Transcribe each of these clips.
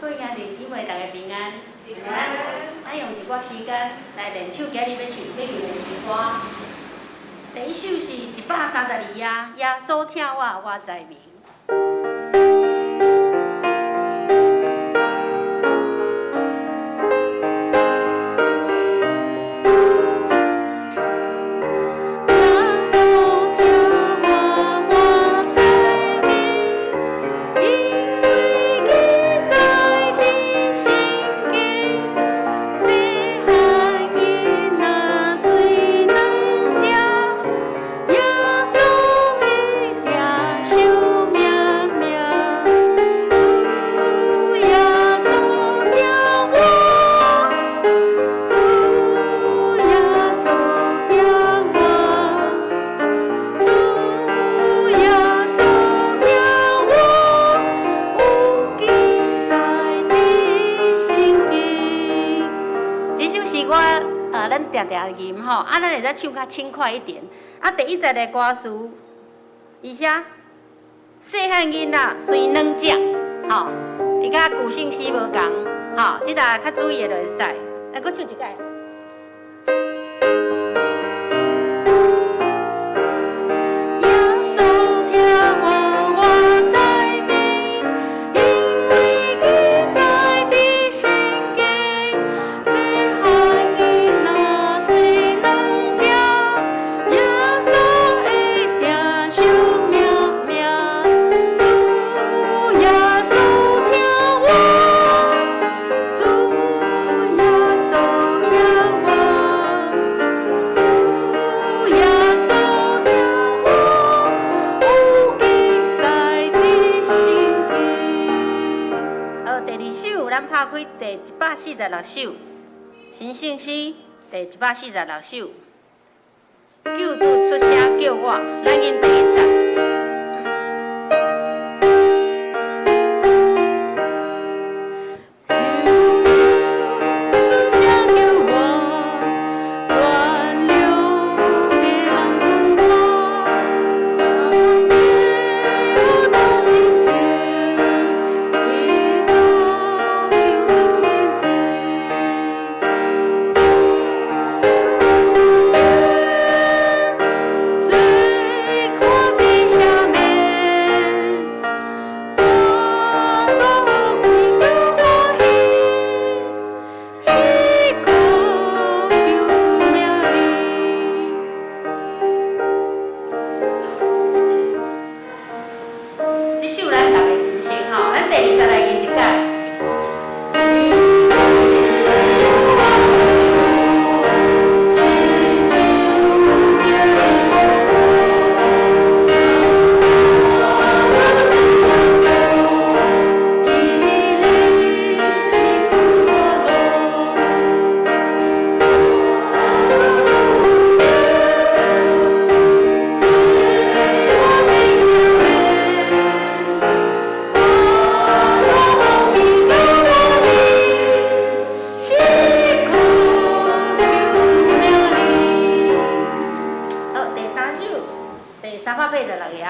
各位兄弟姊妹，大家平安。平安。咱用一寡時間來練唱今日欲唱欲唱的詩歌。第一首是132頁，耶穌疼我，我知明。唱較輕快一點。啊，第一節的歌詞，伊寫細漢囡仔隨軟食，吼，伊佮舊聖詩無仝，吼，這搭較注意的就會使。來，閣唱一擺。146首，神聖詩第146首，救主出聲叫我，咱吟第一節。386頁。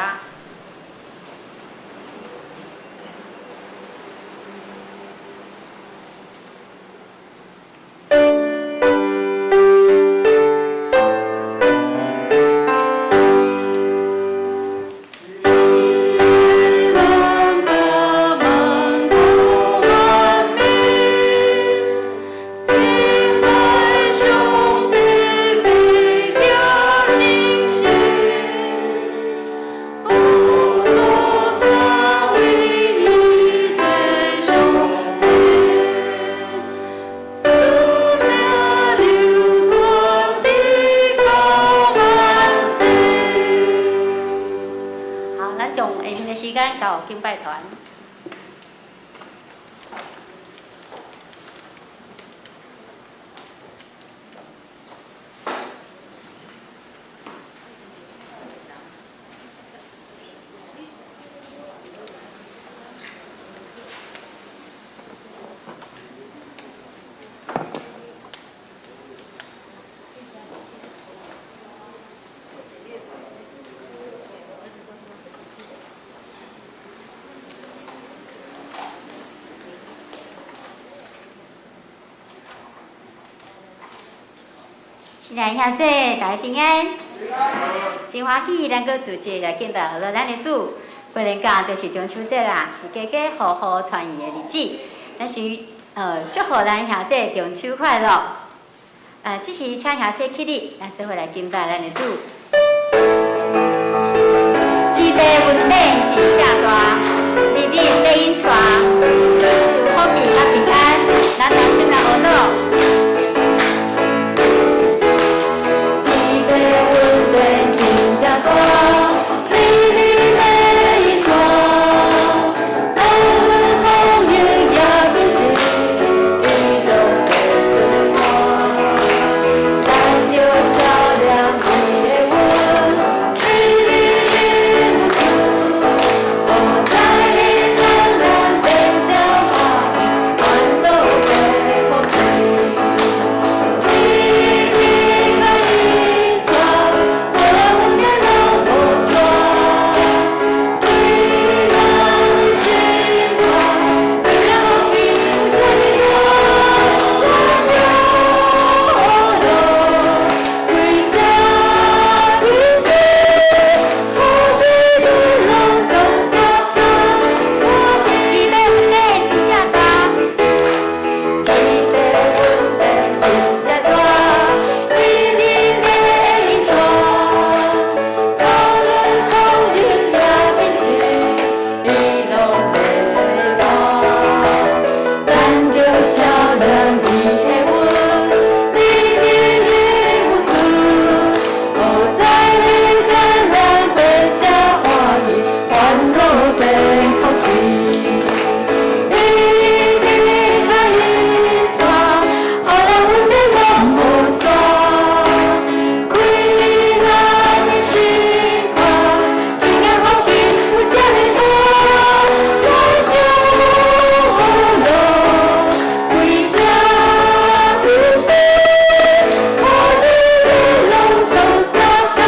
敬拜團。親愛兄弟，大家平安。真歡喜，咱閣組織來敬拜阿咱的主。過年假就是中秋節啦，是家家戶戶團圓的日子。咱是祝福咱兄弟中秋快樂。這時請兄弟起立，咱做伙來敬拜咱的主。天父恩典真正大，日日帶𪜶帶，賜福氣佮平安，咱同心來學禱。天父恩典真正大，日日帶𪜶帶，無論風雨也變晴，伊攏會做伴。咱著少念伊的恩，日日有主，予知咱咱變這歡喜，煩惱變福氣。日日甲𪜶帶，予咱恩典攏無散。開咱心肝，平安福氣有這呢大，咱著學歸聲歸聲，好天地攏總相共。天父恩典真正大，天父恩典真正大，日日帶𪜶帶，無論風雨也變晴，伊攏會做伴。咱著少念伊的恩，日日有主，予知咱咱變這歡喜，煩惱變福氣。日日甲𪜶帶，予咱恩典攏無散。開咱的心肝，平安福氣有這呢大，咱著學歸聲歸聲，好天地攏總相共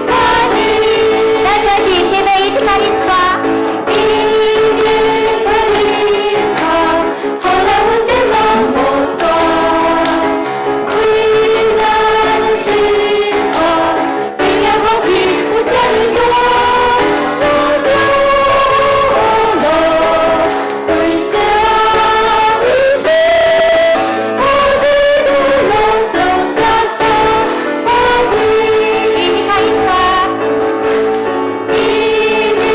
歡喜。咱就是天父伊伫佮恁帶。日日甲𪜶帶，予咱恩典攏無散。開咱心肝，平安福氣有這呢大，咱著學歸聲歸聲，好天地攏總相共歡喜。伊伫佮𪜶帶。日日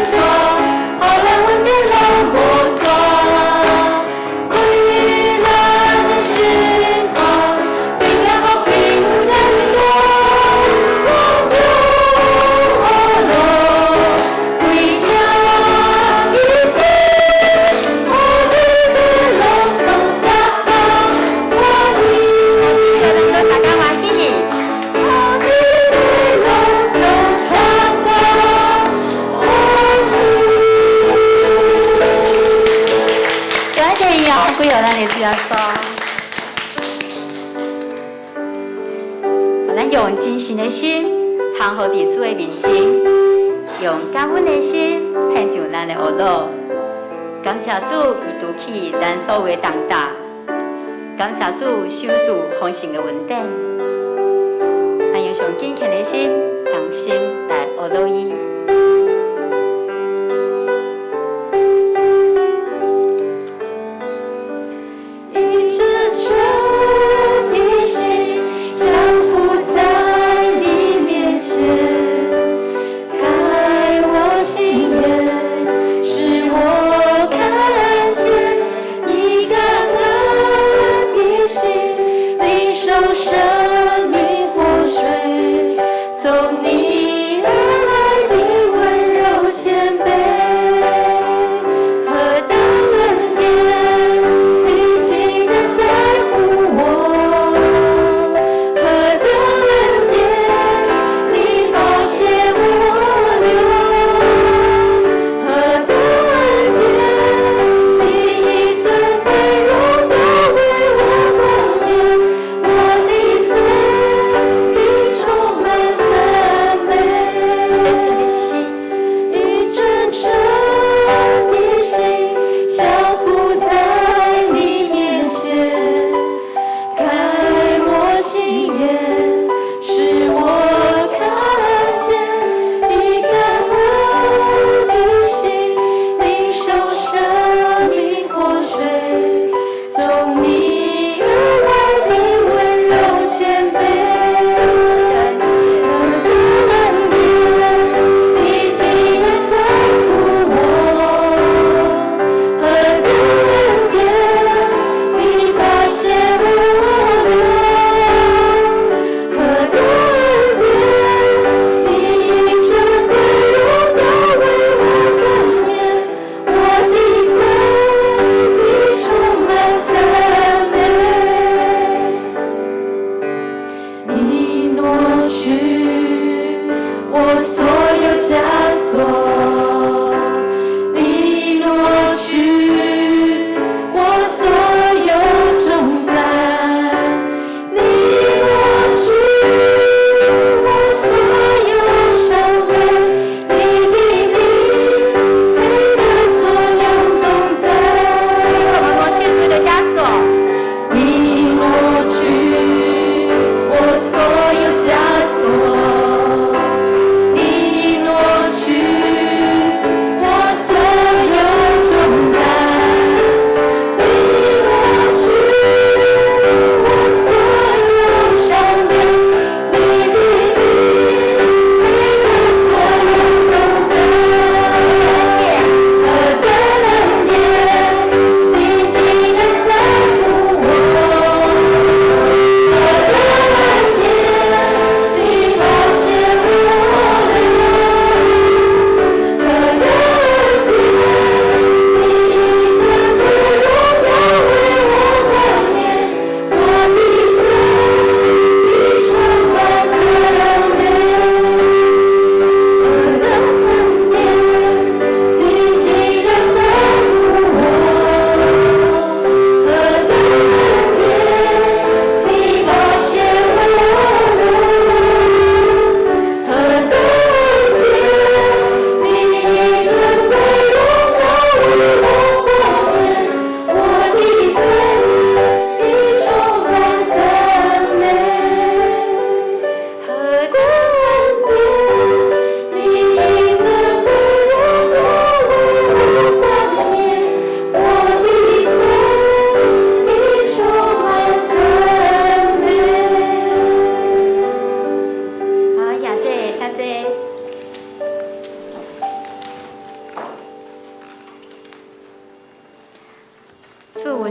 甲𪜶帶，予咱恩典攏無散。開咱心肝，平安福氣有這呢大，咱著學歸聲歸聲，好天地攏總相共歡喜。咱大家歡喜。好天地攏總相共歡喜。感謝榮耀歸予咱的主耶穌。咱用真誠的心，降服佇主的面前，用感恩的心獻上咱的呵咾。感謝主，伊除去咱所有的重擔，感謝主賞賜豐盛的恩典。咱用上敬虔的心，同心來呵咾伊。以真誠的心降服在你面前，開我心眼，使我看見你感恩的心，領受生命活水，從你而來。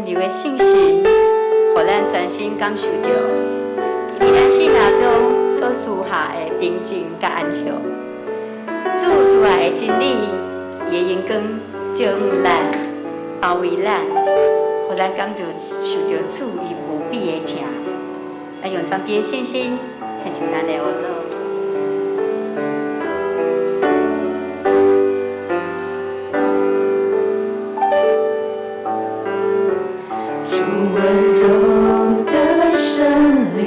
溫柔的聖神，予咱全身感受著，佇咱生命中所賜下的平靜佮安息。主慈愛的真理，伊的榮光照耀咱，包圍咱，予咱感著受著主伊無比的疼。來用謙卑的信心，獻上咱的禱告。主溫柔的聖靈，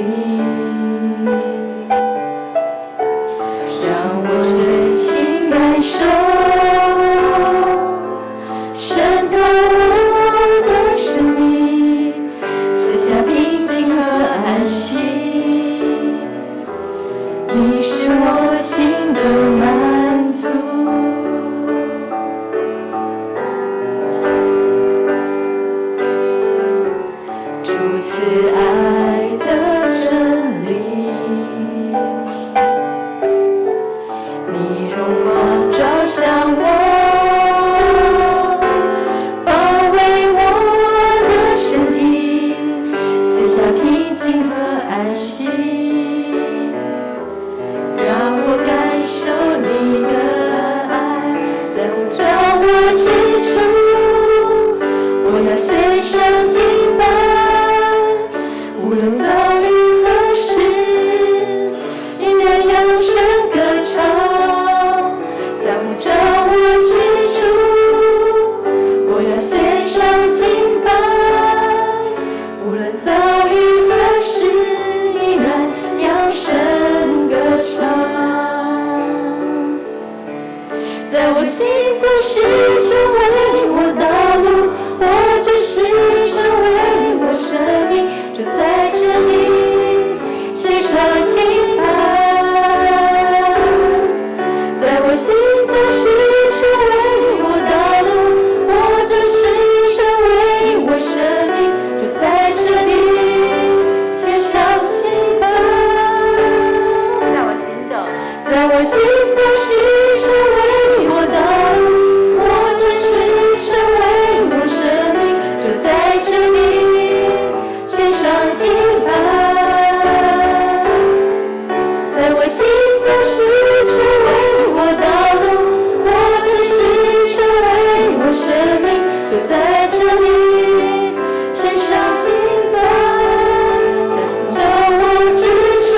讓我全心感受，滲透我的生命，賜下平靜和安息。你是我心的滿足。主慈愛的真理，你榮光照向我，包圍我的身體，賜下平靜和安息，讓我感受你的愛，在呼召我之處，我要獻上敬拜。無論遭遇何時，依然揚聲歌唱。在呼召我之處，我要獻上敬拜。無論遭遇何時，依然揚聲歌唱。在我行走時，成為我道路，活著時成為我生命，就在這裡獻上敬拜。在我行走時，成為我道路，活著時成為我生命，就在這裡獻上敬拜。在我行走，在我行走時，成為我道路，活著時成為我生命，就在這裡獻上敬拜。在我行走時，成為我道路，活著時成為我生命，就在這裡獻上敬拜。在呼召我之處，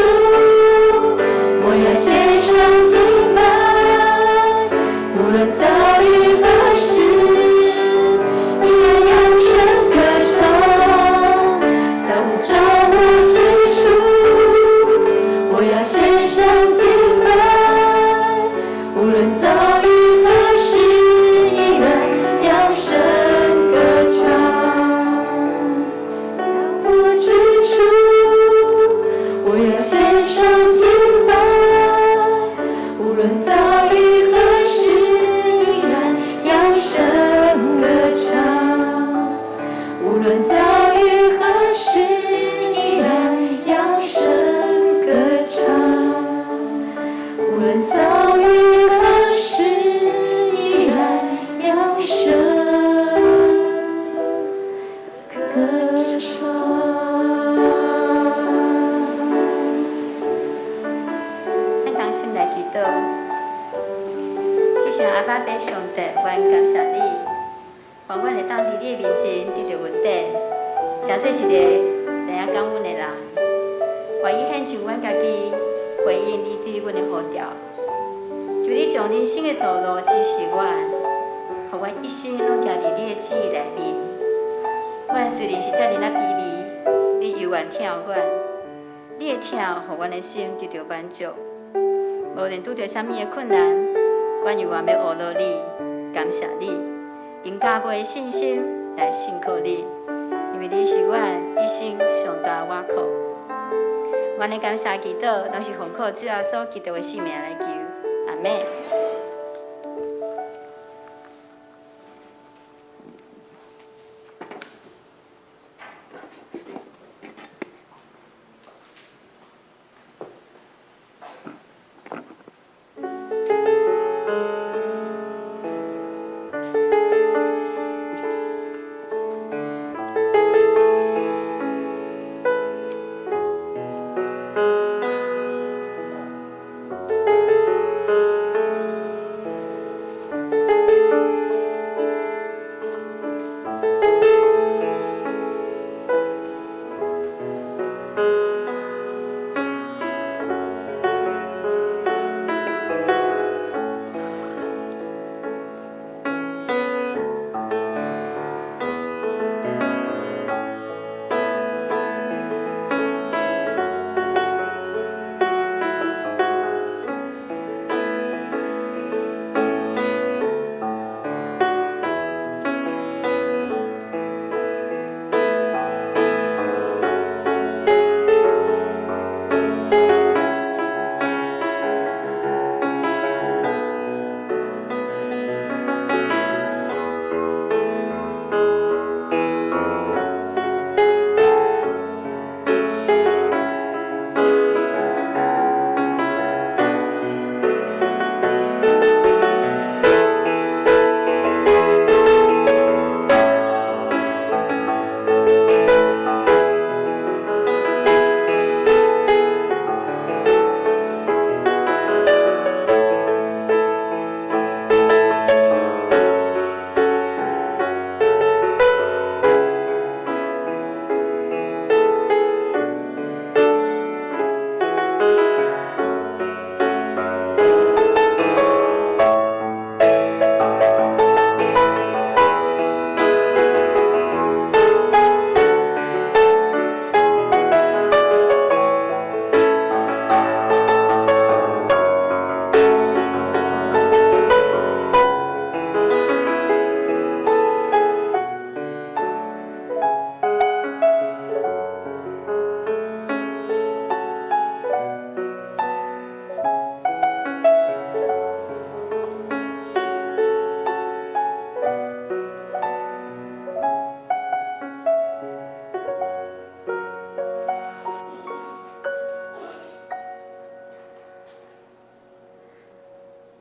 我要獻上敬拜。無論遭遇何時，依然揚聲歌唱。在呼召我之處，我要獻上敬拜。無論遭遇何時，依然揚聲歌唱。在我之處，我要獻上敬拜。無論遭遇何時，依然揚聲歌唱。無論遭遇何時，依然揚聲歌唱。無論遭遇何時，依然揚聲歌唱。咱同心來祈禱，至上阿爸父上帝，阮感謝你，予阮會當佇你的面前得著恩典，成做一個知影感恩的人。願意獻上阮家己，回應你對阮的呼召。求你將人生的道路指示阮，予阮一生攏行佇你的旨意內面。阮雖然是遮爾仔卑微，你猶原疼阮，你的疼予阮的心得著滿足。無論拄著啥物的困難，阮猶原欲呵咾你，感謝你，用加倍的信心來信靠你，因為你是阮一生上大的倚靠。阮的感謝祈禱，攏是奉靠主耶穌基督的聖名來求，阿們。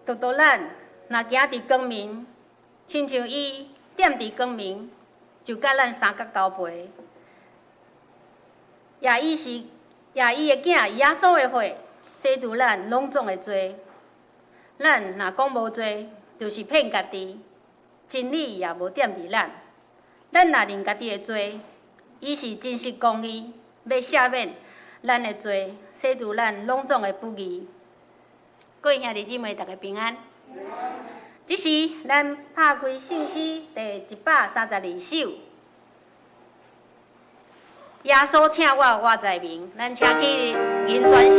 獨獨咱若行佇光明，親像伊踮佇光明，就佮咱相佮交陪。也伊是也伊的囝耶穌的血，洗除咱攏總的罪。咱若講無罪，就是騙家己，真理也無踮佇咱。咱若認家己的罪，伊是真實公義，欲赦免咱的罪，洗除咱攏總的不義。各位兄弟姊妹，大家平安。這是咱拍開聖詩第132首。耶穌疼我，我知明。咱請起銀泉首。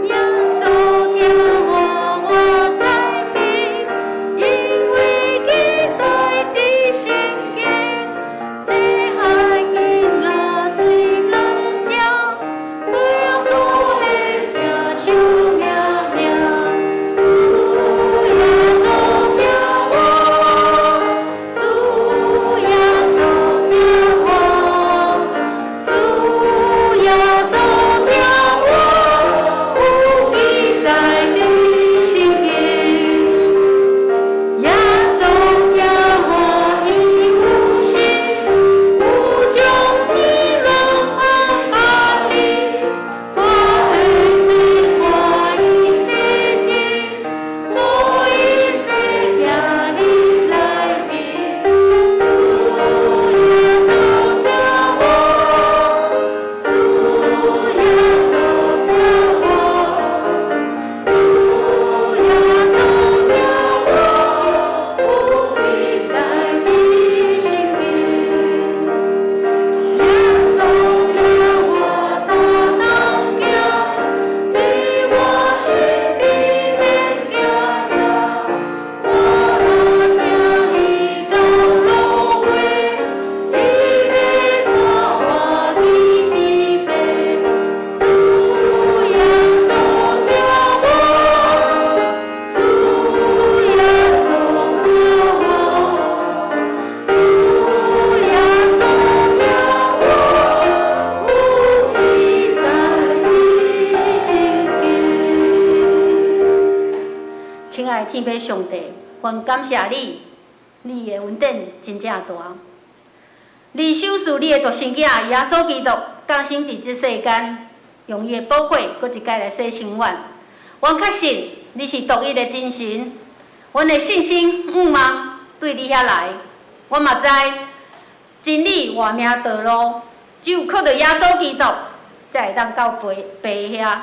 耶穌疼我，我知明，因為記載佇聖經。細漢囡仔隨攏食，耶穌的疼惜命命。主耶穌疼我，主耶穌疼我，主耶穌疼我，有記載佇聖經。耶穌疼我，伊有心，有將天攏安排哩，我的罪看伊洗淨，予伊洗行入內面。主耶穌疼我，主耶穌疼我，主耶穌疼我，有記載佇聖經。耶穌疼我三當行，佇我身邊免驚驚。我若聽伊講路話，伊欲帶我去天父。主耶穌疼我，主耶穌疼我，主耶穌疼我，有記載佇聖經。親愛的天父上帝，阮感謝你，你的恩典真正大。你賞賜你的獨生子耶穌基督降生佇這世間，用伊的寶血閣一擺來洗清阮。阮確信你是獨一的真神，阮的信心向望對你遐來。阮嘛知真理活命道路，只有靠著耶穌基督，才會當到父父遐。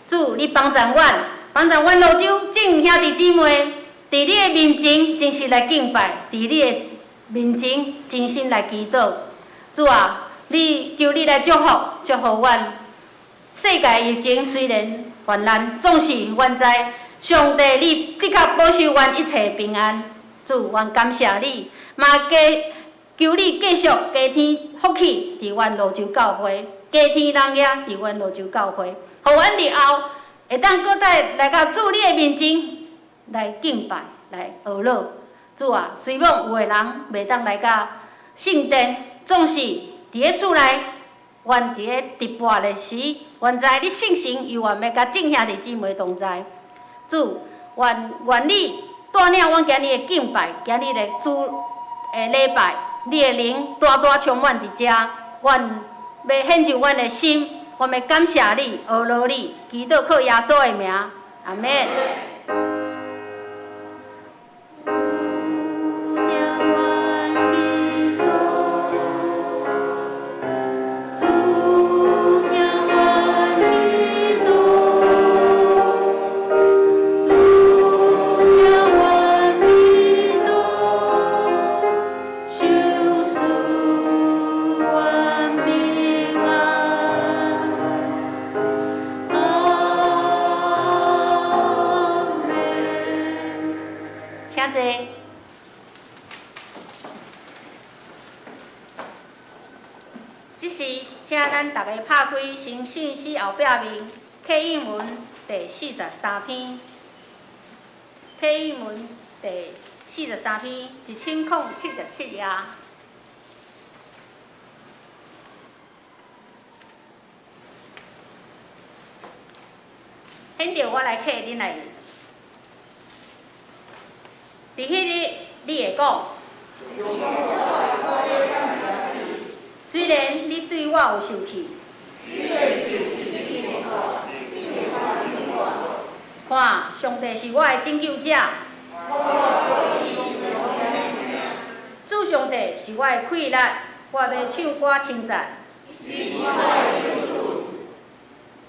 主，你幫助阮，幫助阮蘆洲眾兄弟姊妹，佇你的面前真實來敬拜，佇你的面前真心來祈禱。主啊，你求你來祝福，祝福阮。世界疫情雖然患難，總是阮知上帝你的確保守阮一切平安。主，阮感謝你，嘛加求你繼續加添福氣佇阮蘆洲教會，加添人額佇阮蘆洲教會，予阮日後會當閣再來到主你的面前來敬拜、來學樂。主啊，雖罔有的人袂當來到聖殿，總是佇咧厝內，阮佇咧直播的時，阮知你聖神猶原欲佮眾兄弟姊妹同在。主，願願你帶領阮今日的敬拜，今日的主的禮拜，你的靈大大充滿佇遮，阮欲獻上阮的心，阮欲感謝你，阿羅你，祈禱靠耶穌的名，阿們。主聽阮祈禱，主聽阮祈禱，主聽阮祈禱，賞賜阮平安。阿們。請坐。這時，請咱逐家拍開新信息後壁面課英文第43篇，課英文第43篇1077頁。現在我來客恁來。佇彼日，你會講，雖然你對我有受氣，看，上帝是我的拯救者，主上帝是我的氣力，我欲唱歌稱讚。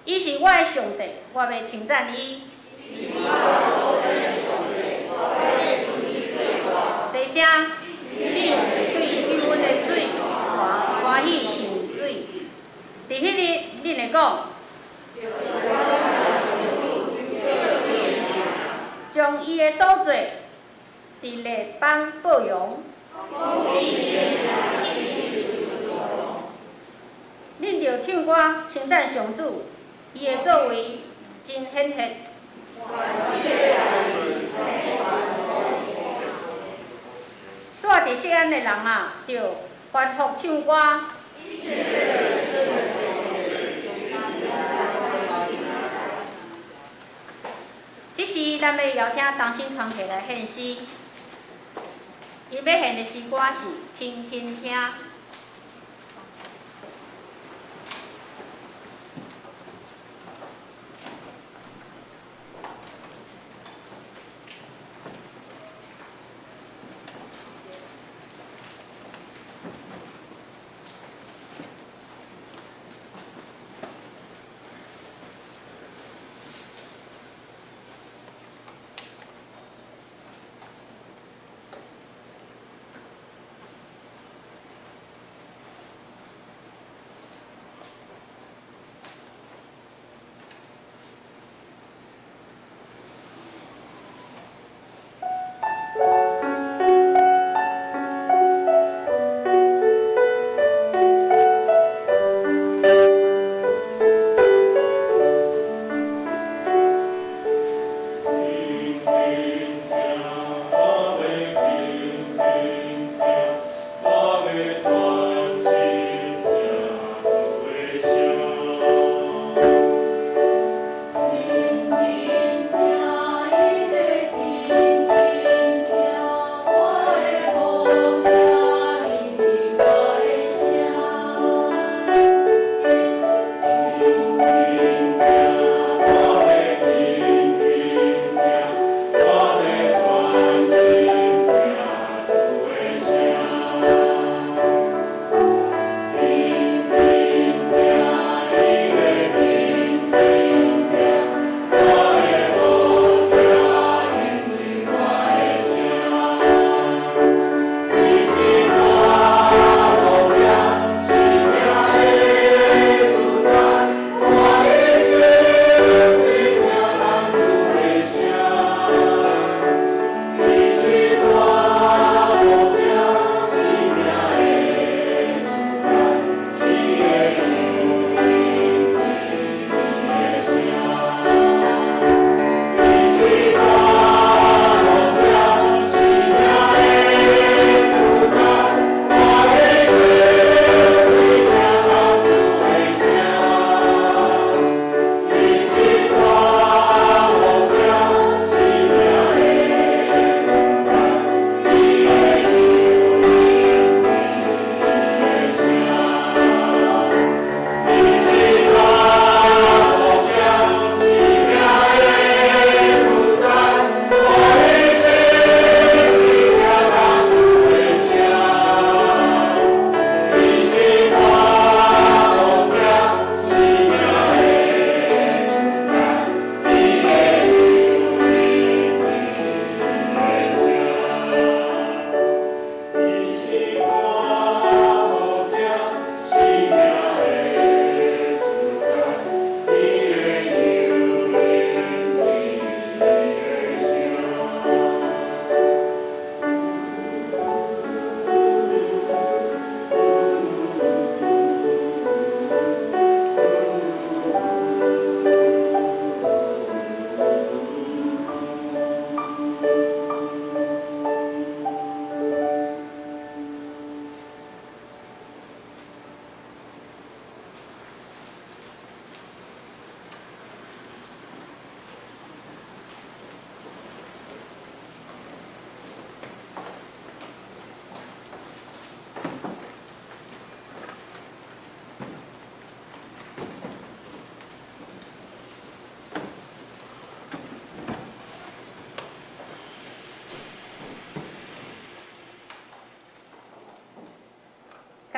伊是我的上帝，我欲稱讚伊。坐聲，恁對救恩的水泉歡喜像水。佇彼日，恁會講，將伊的所做佇列邦報揚。恁著唱歌稱讚上主，伊的作為真顯赫。住佇錫安的人啊，著歡呼唱歌。這時，咱欲邀請同心團體來獻詩。𪜶欲獻的詩歌是《輕輕聽》。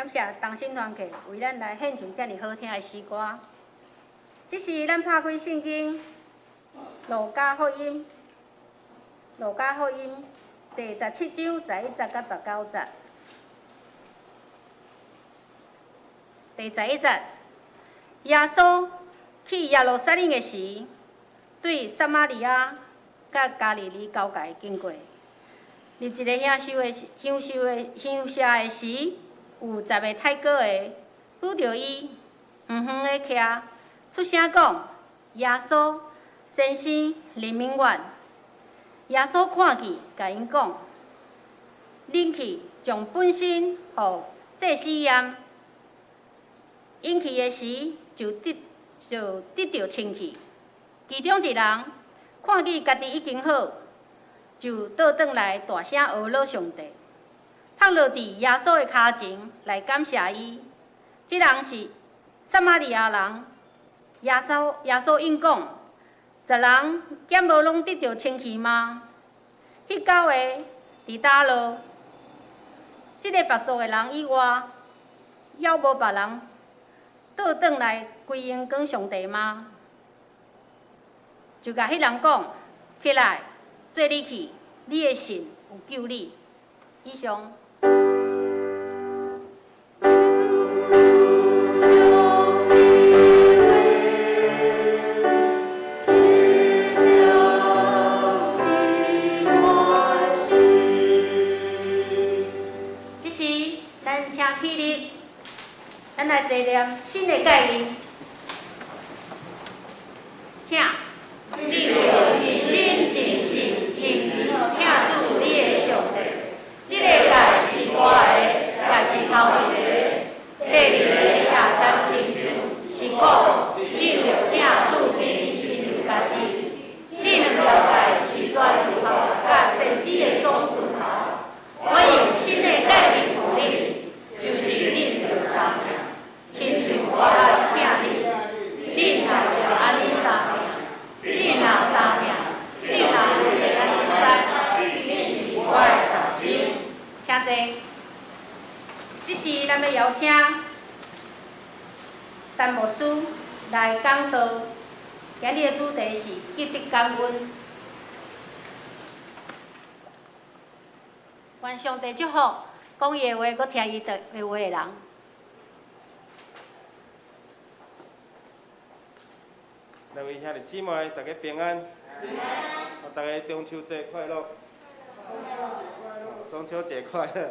感謝同心團契為咱來獻唱遮爾好聽的詩歌。這時，咱拍開聖經《路加福音》，路加福音第17章11節到19節。第11節，耶穌去耶路撒冷的時，對撒瑪利亞佮加利利交界經過。佇一个鄉舍的時，有十个太瘰的拄著伊，遠遠的徛，出聲講：耶穌先生，憐憫阮！耶穌看見，共𪜶講：恁去將本身予祭司驗。𪜶去的時，就得著清氣。其中一人看見家己已經好，就倒轉來大聲阿羅上帝，趴落佇耶穌的跤前來感謝伊。這人是撒瑪利亞人。耶穌應講：十人敢無攏得著清氣嗎？彼九个佇佗落？這個別族的人以外，猶無別人倒轉來歸榮光上帝嗎？就共彼人講：起來，做你去，你的信有救你。以上。這時，咱請起立，咱來齊念新的誡命，請。你著盡心、盡性、盡意疼主你的上帝。這个誡是大的，也是頭一个。第二个也親像，是講你著疼四邊親像家己。這兩條誡是全律法佮先知的總歸頭。我用新的誡命予恁，就是恁著相疼，親像我來疼恁，恁也著按呢相疼。恁若相疼，眾人會按呢知，恁是我的學生。請坐。這時，咱欲邀請陳牧師來講道。今日的主題是記得感恩。願上帝祝福講伊的話，閣聽伊的話的人。兩位兄弟姊妹，大家平安。平安。大家中秋節快樂。中秋節快樂。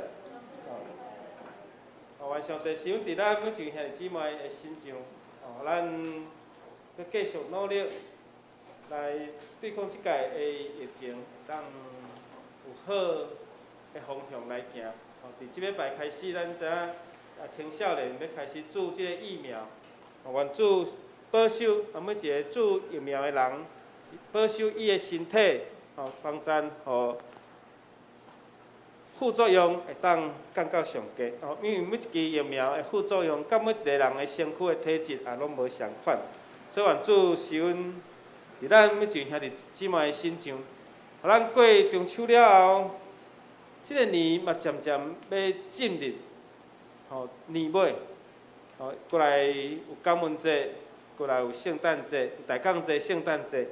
哦，願上帝賜福佇咱每一位兄弟姊妹的身上，哦，咱閣繼續努力來對抗這屆的疫情，當有好的方向來行。哦，佇這禮拜開始，咱知影啊，青少年欲開始注這个疫苗。哦，願主保守啊，每一个注疫苗的人，保守伊的身體，哦，幫贊予副作用會當降到上低。哦，因為每一支疫苗的副作用，佮每一个人的身軀的體質也攏無仝款，所以願主賜恩佇咱每一位兄弟姊妹的身上，予咱過中秋了後，這个年嘛漸漸欲進入吼年尾，吼過來有感恩節，過來有聖誕節、大降節、聖誕節，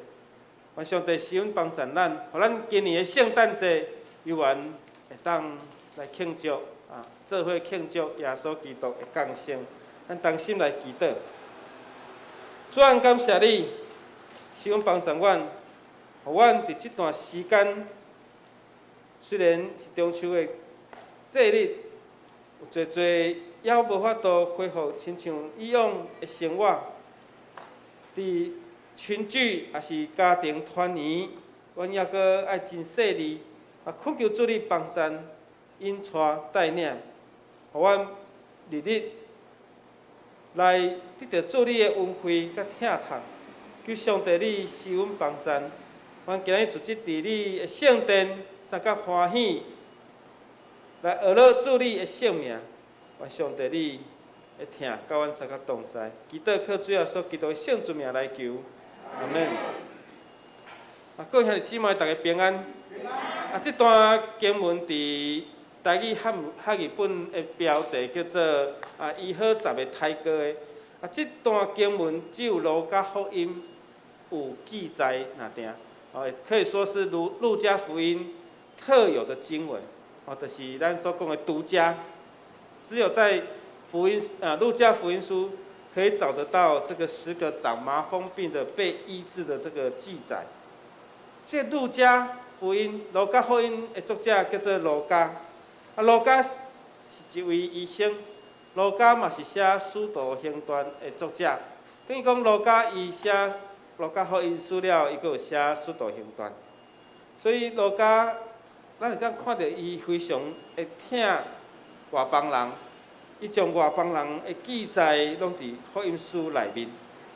願上帝賜恩幫助咱，予咱今年的聖誕節猶原會當來慶祝啊，做伙慶祝耶穌基督的降生。咱同心來祈禱，主啊，感謝你，賜恩幫助阮，予阮佇這段時間，雖然是中秋的節日，有濟濟猶無法度恢復親像以往的生活，佇群聚抑是家庭團圓，阮猶閣愛真細膩。啊，懇求主你幫贊、引帶、帶領，予阮日日來得著主你的恩惠佮疼痛。求上帝你賜阮幫贊，阮今日組織佇你的聖殿，相佮歡喜來阿羅主你的聖名。願上帝你的疼佮阮相佮同在。祈禱靠主耶穌基督的聖尊名來求，阿門。啊，各位兄弟姊妹，大家平安。啊，這段經文佇台語漢漢譯本的標題叫做啊，醫好十个癩哥的。啊，這段經文只有路加福音有記載爾定，哦，可以說是路加福音特有的經文，哦，就是咱所講的獨家，只有在福音啊路加福音書可以找得到這個十個長麻風病的被醫治的這個記載。這路加福音、路加福音的作者叫做路加，啊，路加是一位醫生。路加嘛是寫《使徒行傳》的作者，等於講路加伊寫路加福音書了，伊閣有寫《使徒行傳》。所以路加，咱會當看著伊非常會疼外邦人，伊將外邦人的記載攏佇福音書內面，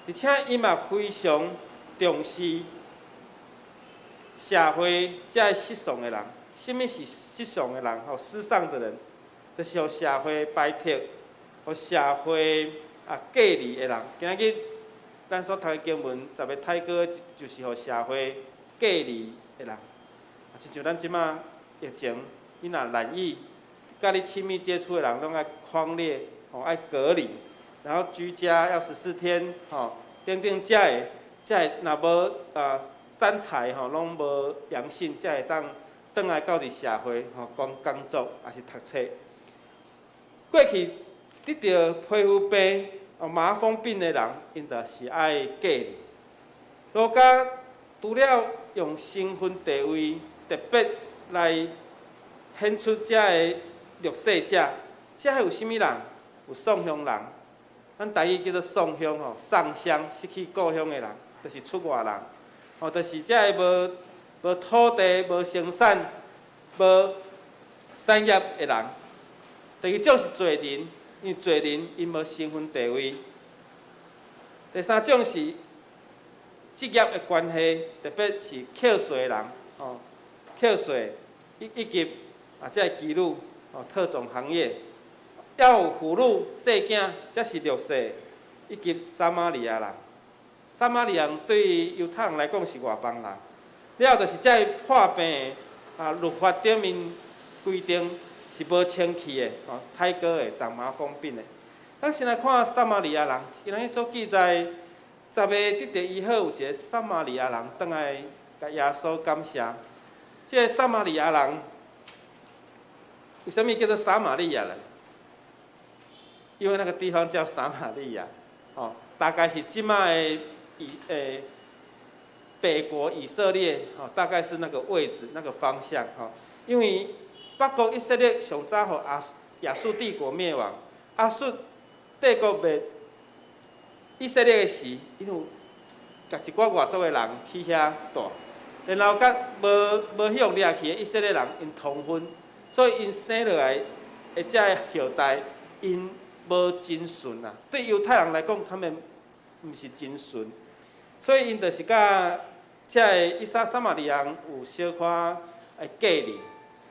而且伊嘛非常重視社會這个失喪的人。啥物是失喪的人？吼，失喪的人，就是予社會排斥、予社會啊隔離的人。今仔日咱所讀的經文，十个癩哥就是予社會隔離的人。啊，親像咱這馬疫情，你若染疫，佮你親密接觸的人攏愛匡列，吼愛隔離，然後居家要14天，吼，等等，才會若無啊三採吼攏無陽性，才會當轉來到佇社會吼講工作，抑是讀冊。過去得著皮膚病、哦麻風病的人，𪜶就是愛隔離。路加除了用身份地位特別來顯出這个弱勢者，這个有啥物人？有喪鄉人，咱台語叫做喪鄉吼，喪鄉失去故鄉的人，就是出外人，吼，就是這个無土地、無生產、無產業的人。第二種是罪人，因為罪人𪜶無身份地位。第三種是職業的關係，特別是扣稅的人，吼，扣稅以及啊，這个妓女，吼，特種行業，還有婦女細囝，這是弱勢，以及撒瑪利亞人。撒瑪利亞人對猶太人來講是外邦人。了就是這个破病的啊，律法頂面規定是無清氣的，吼，癩哥的長麻風病的。咱先來看撒瑪利亞人，今仔日所記載，十个得著醫好，有一个撒瑪利亞人轉來共耶穌感謝。這个撒瑪利亞人，為啥物叫做撒瑪利亞人？因為那個地方叫撒瑪利亞，吼，大概是這馬的北國以色列，吼，大概是那個位置、那個方向，吼。因為北國以色列上早予亞述帝國滅亡，亞述帝國滅以色列的時，𪜶有共一寡外族的人去遐蹛，然後佮無去予掠去的以色列人𪜶通婚，所以𪜶生落來的這个後代，𪜶無真純啊。對猶太人來講，他們毋是真純，所以𪜶就是佮這个撒瑪利亞人有小可的隔離。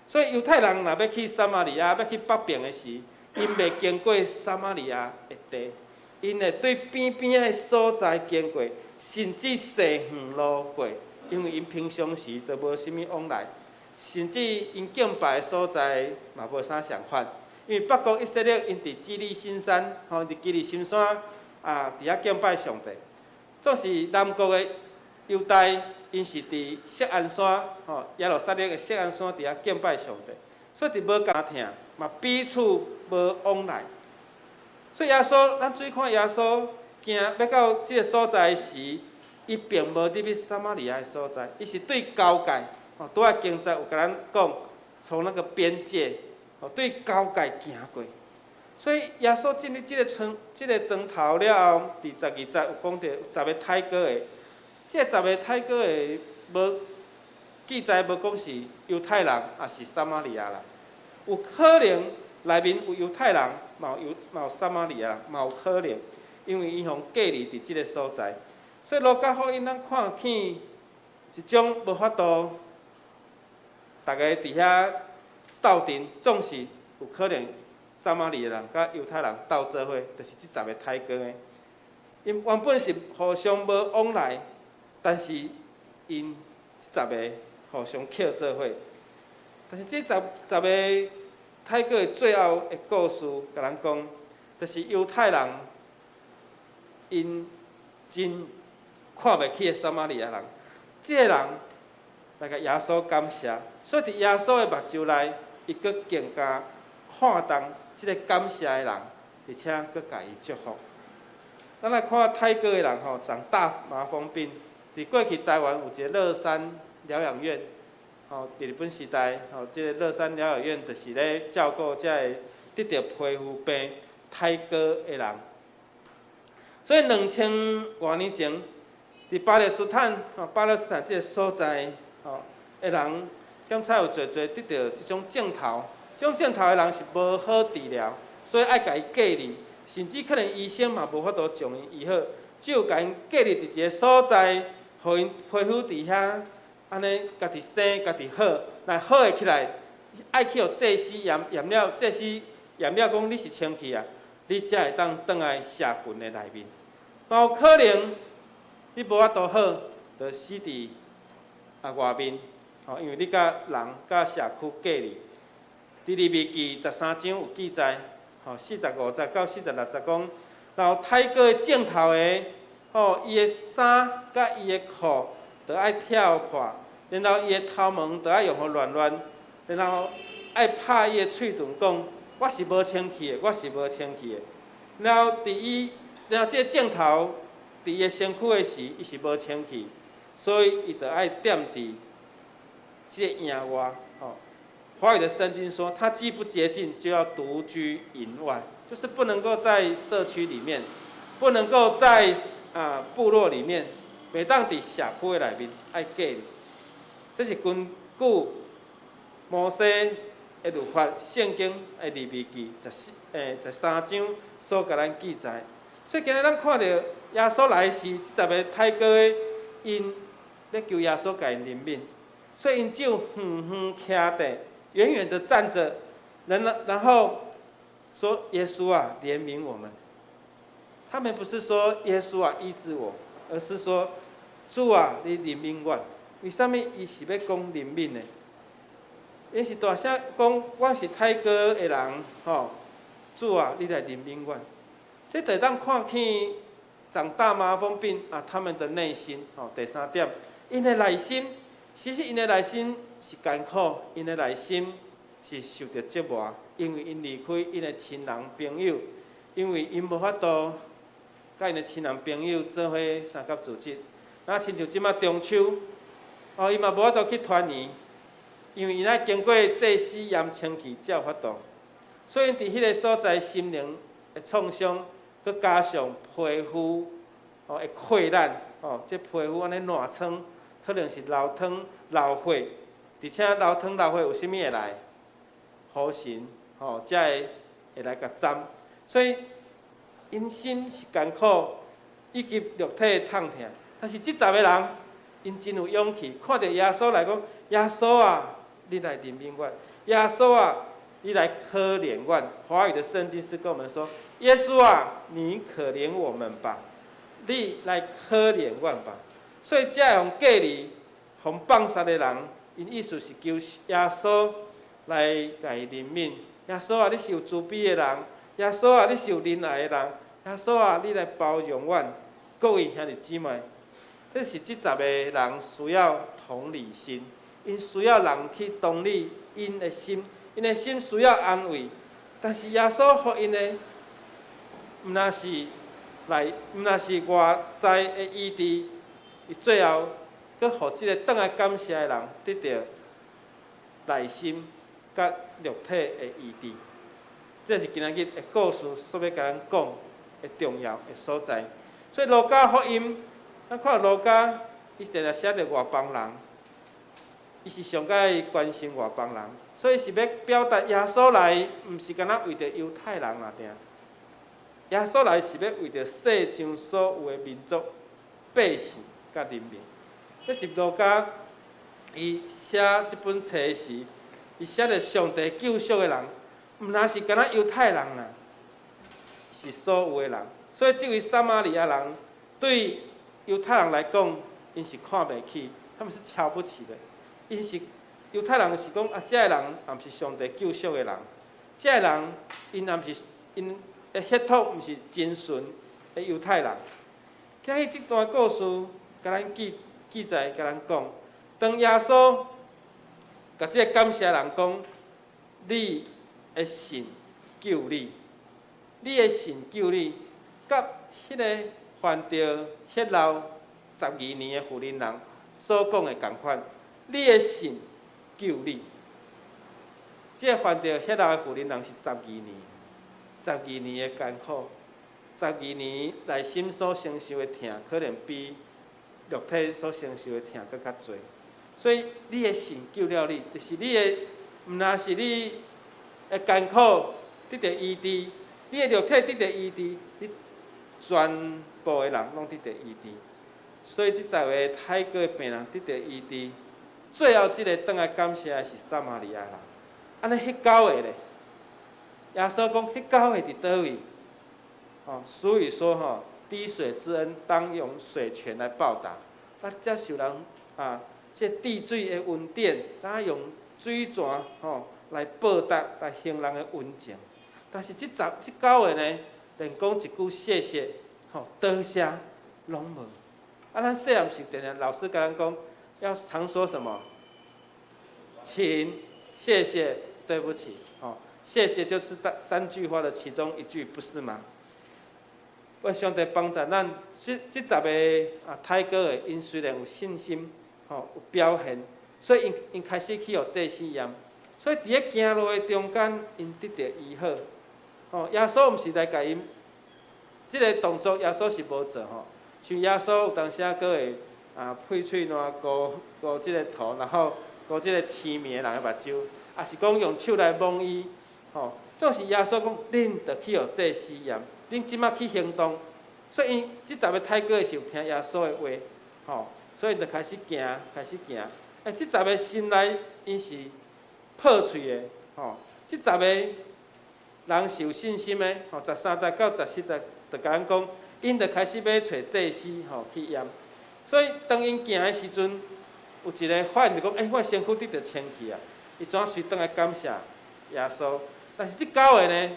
所以猶太人若欲去撒瑪利亞，欲去北邊的時，𪜶袂經過撒瑪利亞的地，𪜶會對邊邊的所在經過，甚至踅遠路過，因為𪜶平常時都無啥物往來，甚至𪜶敬拜的所在嘛無啥仝款。因為北國以色列𪜶佇基利心山，吼，佇基利心山啊，佇遐敬拜上帝。總是南國的猶大，𪜶是佇錫安山，吼，耶路撒冷的錫安山佇遐敬拜上帝，所以佇無共疼，嘛彼此無往來。所以耶穌，咱注意看耶穌行欲到這个所在時，伊並無入去撒瑪利亞的所在，伊是對交界，吼，拄仔經節有共咱講，從那個邊界，吼，對交界行過。所以耶穌進入這个村、這个莊頭了後，佇12節有講著十个癩哥的，這个十个癩哥的無記載無講是猶太人，抑是撒瑪利亞人，有可能內面有猶太人，嘛有撒瑪利亞人，嘛有可能，因為𪜶予隔離佇這个所在。所以路加福音咱看見一種無法度，逐家佇遐鬥陣，總是有可能撒瑪利亞人佮猶太人鬥做伙，就是這十個癩哥的。𪜶原本是互相無往來，但是𪜶這十個互相抾做伙。但是這十個太哥的最後的故事，共咱講，就是猶太人𪜶真看袂起的撒瑪利亞人，這个人來共耶穌感謝，所以佇耶穌的目睭內，伊閣更加看重這个感謝的人，而且閣共伊祝福。咱來看泰國的人吼，長大麻風病，佇過去台灣有一个樂山療養院，吼，佇日本時代，吼，這个樂山療養院就是咧照顧這个得著皮膚病泰國的人。所以2000外年前，佇巴勒斯坦，吼，巴勒斯坦這个所在，吼，的人，檢查有濟濟得著這種症頭，這種症頭的人是無好治療，所以愛共伊隔離，甚至可能醫生嘛無法度將𪜶醫好，只有共𪜶隔離佇一个所在，予𪜶皮膚佇遐，按呢家己生家己好，若好會起來，愛去予祭司驗驗了，祭司驗了講你是清氣啊，你才會當轉來社群的內面。若有可能你無法度好，就死佇外面，吼，因為你佮人佮社區隔離。佇利未記13章有記載，吼，45節到46節講，若有太過的症頭的，吼，伊的衫佮伊的褲著愛跳破，然後伊的頭毛著愛予亂亂，然後愛拍伊的喙唇講：我是無清氣的，我是無清氣的。然後佇伊，然後這个症頭佇伊的身軀的時，伊是無清氣，所以伊著愛踮佇這个營外，吼。華語的聖經說，他既不潔淨，就要獨居營外，就是不能夠在社區裡面，不能夠在部落裡面，袂當佇社區的內面愛隔離。這是根據摩西的律法，聖經的利未記13章所共咱記載。所以今日咱看著耶穌來時，這十个太哥的𪜶咧求耶穌共𪜶憐憫，所以𪜶只有遠遠徛佇，遠遠的站著，然後說耶穌啊，憐憫我們。他們不是說耶穌啊醫治我，而是說主啊，你憐憫我。為啥物伊是欲講憐憫呢？𪜶是大聲講我是太哥的人，吼，主啊，你來憐憫我。這就當看見長大麻風病啊，他們的內心，吼，第三點，𪜶的內心，其實𪜶的內心是艱苦，𪜶的內心是受著折磨，因為𪜶離開𪜶的親人朋友，因為𪜶無法度佮𪜶的親人朋友做伙三甲主日。啊，親像這馬中秋，哦，伊嘛無法度去團圓，因為𪜶愛經過祭司驗清氣才有法度。所以𪜶佇彼个所在心靈的創傷，閣加上皮膚哦的潰爛，哦，這皮膚按呢爛瘡，可能是流湯流血，而且流湯流血有啥物會來？雨神吼，才會來共針。所以𪜶心是艱苦，以及肉體的痛疼。但是這十个人，𪜶真有勇氣，看著耶穌來講：耶穌啊，你來憐憫我！耶穌啊，你來可憐我！華語的聖經是跟我們說：耶穌啊，你可憐我們吧，你來可憐我吧。所以，這予隔離、予放殺的人，𪜶意思是求耶穌來共伊憐憫。耶穌啊，你是有慈悲的人；耶穌啊，你是有仁愛的人；耶穌啊，你來包容阮。各位兄弟姊妹，這是這十个人需要同理心，𪜶需要人去同理𪜶的心，𪜶的心需要安慰。但是耶穌予𪜶的，毋但是來，毋但是外在的醫治，伊最後閣予這个轉來感謝的人得著內心佮肉體的醫治。這是今仔日的故事所欲共咱講的重要的所在。所以路加福音，咱看路加，伊定定寫著外邦人，伊是上愛關心外邦人，所以是欲表達耶穌來，毋是干焦為著猶太人爾爾。耶穌來是欲為著世上所有的民族、百姓佮人民。這是路加伊寫這本冊時，伊寫著上帝救贖的人，毋但是干焦猶太人啦，是所有的人。所以這位撒瑪利亞人對猶太人來講，𪜶是看袂起，他們是瞧不起的。𪜶是猶太人是講啊，這个人也毋是上帝救贖的人。這个人𪜶也毋是𪜶的血統，毋是真純的猶太人。今日這段故事，共咱記記載，共咱講，當耶穌共這个感謝人講，你的信救你，你的信救你，佮彼个患著血漏12年的婦人人所講的仝款，你的信救你。這个患著血漏的婦人人是十二年，十二年的艱苦，十二年內心所承受的疼，可能比肉體所承受的疼閣較濟。所以你的信救了你，就是你的，毋但是你的艱苦得著醫治，你的肉體得著醫治，你全部的人攏得著醫治。所以這十個體格的病人得著醫治，最後這個轉來感謝的是撒瑪利亞人。按呢，彼九个咧？耶穌講，彼九个佇佗位？哦，俗語說吼，滴水之恩，當用水泉來報答。咱接受人啊，這滴水的恩典，咱用水泉吼來報答，來還人的恩情。但是這十這九个呢，連講一句謝謝，吼，多謝攏無。啊，咱細漢時定定老師共咱講，要常說什麼？請、謝謝、對不起，吼，謝謝就是三句話的其中一句，不是嗎？願上帝幫助咱，這這十个啊體格的，𪜶雖然有信心，吼有表現，所以𪜶𪜶開始去予祭司驗，所以佇咧行路的中間，𪜶得著醫好。吼，耶穌毋是來共𪜶這个動作，耶穌是無做吼。像耶穌有當時仔閣會啊屁喙瀾糊糊這个塗，然後糊這个痴迷的人的目睭，抑是講用手來摸伊，吼，總是耶穌講，恁著去予祭司驗，恁這馬去行動，所以𪜶這十个體格的是有聽耶穌的話，吼，所以就開始行，開始行。欸，這十个心內𪜶是破碎的，吼，這十个人是有信心的，吼，13節到14節就共咱講，𪜶就開始欲揣祭司，吼去驗。所以當𪜶行的時陣，有一个發現就講，欸，我的身軀得著清氣啊！伊怎隨轉來感謝耶穌？但是這九个呢